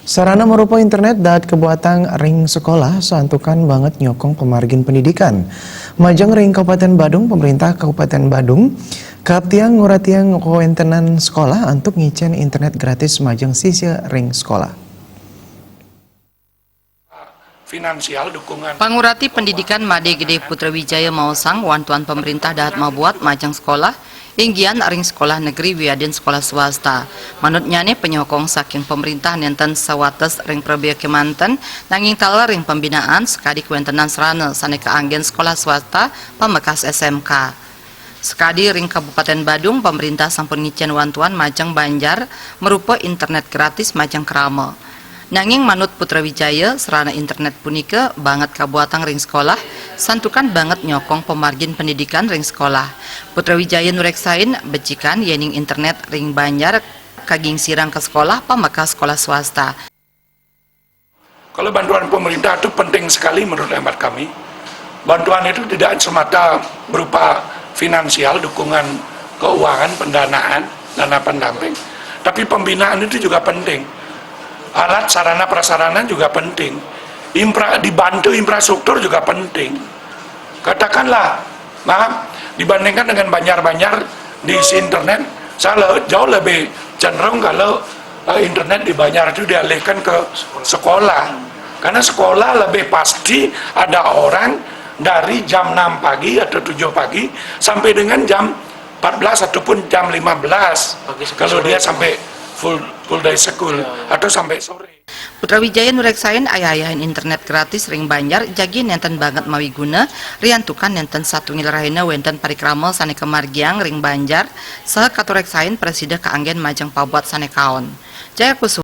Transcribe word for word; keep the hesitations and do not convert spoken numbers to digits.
Sarana marupa internet dahat kabuatang ring sekolah santukan banget nyokong pamargin pendidikan. Majeng ring Kabupaten Badung, pemerintah Kabupaten Badung katiang nguratiang kawéntenan sekolah antuk ngicén internet gratis majeng sisya ring sekolah. Finansial dukungan. Pangurati Pendidikan Madé Gedé Putra Wijaya maosang wantuan pemerintah dahat mabuat majeng sekolah, inggian ring sekolah negeri wiadin sekolah swasta. Manutnyané panyokong saking pemerintah nénten sawates ring prabéa kémanten, nanging taler ring pembinaan sakadi kawéntenan sarana sané kaanggén sekolah swasta pamekas S M K. Sakadi ring Kabupaten Badung, pemerintah sampun ngicén wantuan majeng banjar marupa internet gratis majeng krama. Nanging manut Putra Wijaya, sarana internet punika banget kabuatang ring sekolah, santukan banget nyokong pamargin pendidikan ring sekolah. Putra Wijaya nureksain, becikan yéning internet ring banjar kagingsirang ka sekolah pamekas sekolah swasta. Kalau bantuan pemerintah itu penting sekali menurut hemat kami. Bantuan itu tidak semata berupa finansial, dukungan keuangan, pendanaan, dana pendamping. Tapi pembinaan itu juga penting. Alat, sarana, prasarana juga penting. Infra, dibantu infrastruktur juga penting. Katakanlah, maaf, dibandingkan dengan banjar-banjar diisi internet, saya le-, jauh lebih cenderung kalau, eh, internet di banjar itu dialihkan ke sekolah. Karena sekolah lebih pasti ada orang dari jam enam pagi atau tujuh pagi sampai dengan jam empat belas ataupun jam lima belas. Pagi sampai sore. Kalau dia sampai full, full day school, ya, atau sampai sore. Putra Wijaya nureksain ayah-ayahin internet gratis ring banjar jagi nénten banget mawiguna, riantukan nénten satunggal rahina wénten parikrama sané kamargiang ring banjar, saha katureksain prasida kaanggén majeng pabuat sané kaon. Jaya Kusuma.